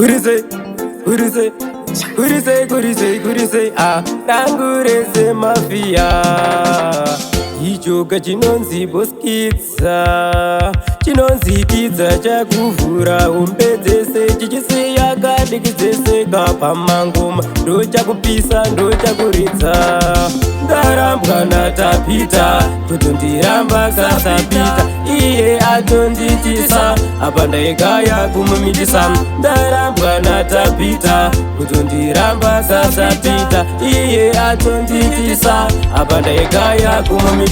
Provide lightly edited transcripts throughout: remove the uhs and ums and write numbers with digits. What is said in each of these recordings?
Kurise, kurise, kurise, kurise, kurise, ah, rangu rese mafia. Ichoka chinonzi boskitsa, chinonzikidza chakuvhura hombe dzese, chichisiya kadiki dzese kapamangoma, ndochakupisa, ndochakuridza. Ndarambwa naTapita, kutondiramba kasapita, iye atonditisa, apa ndaigaya kumumitisa. Ndarambwa naTapita, kutondiramba kasapita, iye atonditisa, apa ndaigaya kumumitisa.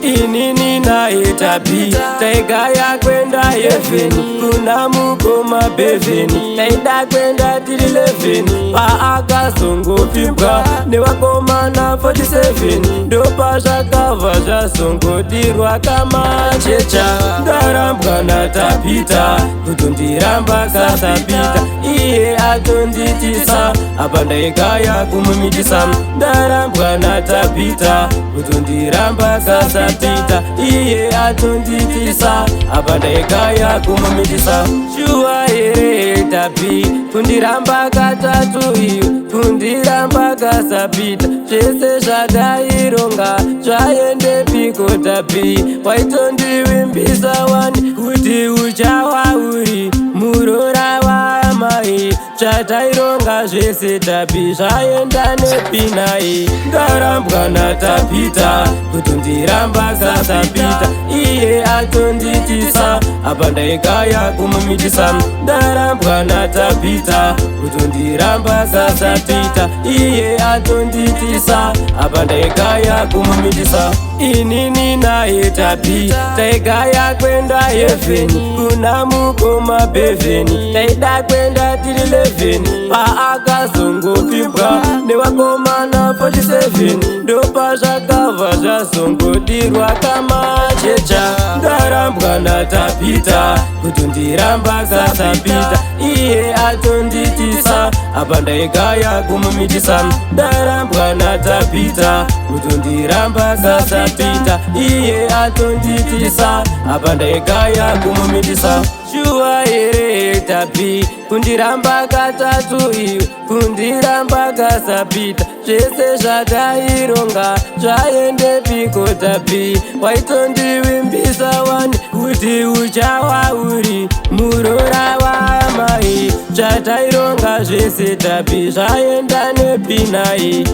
Inini naye Tapi taigaya kwenda heaven kuna mukoma Bhevheni, taida kwenda tiri 11, paakazongopfimbwa nevakomana 47, ndopazvakabva zvazongodirwa kamachecha. Ndarambwa naTapita, kutondiramba kasapita, iye atonditisa, apa ndaigaya kumumitisa. Ndarambwa naTapita, kutondiramba kasapita, iye atonditisa, apa ndaigaya kumumitisa. Shuwa here Tapi kundiramba katatu, iyo kundiramba kasapita, zvese zvataironga zvaendepiko Tapi? Waitondivimbisa wani kuti uchawa uri murora wamai, zvataironga zvese Tapi zvaenda nepinai? Ndarambwa naTapita, kutondiramba kasapita, iye atonditisa, apa ndaigaya kumumitisa. Ndarambwa naTapita, kutondiramba kasapita, iye atonditisa, apa ndaigaya kumumitisa. Inini naye Tapi taigaya kwenda heaven kuna mukoma Bhevheni, taida kwenda tiri 11, paakazongopfimbwa nevakomana 47, ndopazvakabva zvazongodirwa kamachecha. Ndarambwa naTapita, kutondiramba kasapita, iye atonditisa, apa ndaigaya kumumitisa. Ndarambwa naTapita, kutondiramba kasapita, iye atonditisa, apa ndaigaya kumumitisa. Shuwa here Tapi kundiramba katatu, iwe kundiramba kasapita, zvese zvataironga zvaendepiko Tapi? Waitondivimbisa wani kuti uchawa uri murora wamai, zvataironga zvese Tapi zvaenda nepinai?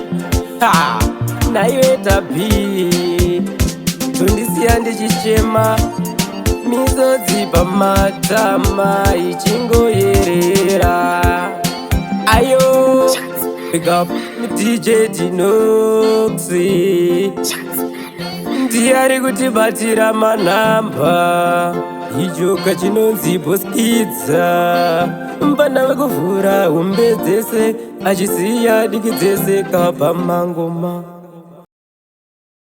Ha, naiwe Tapi tondisiya ndichichema, misodzi pamatama ichingoyerera. Ayo, big up DJ Dinoxy, ndiye ari kutibatira manhamba. Ichoka chinonzi boskidza, mbana wekuvhura hombe dzese achisiya diki dzese kapamangoma.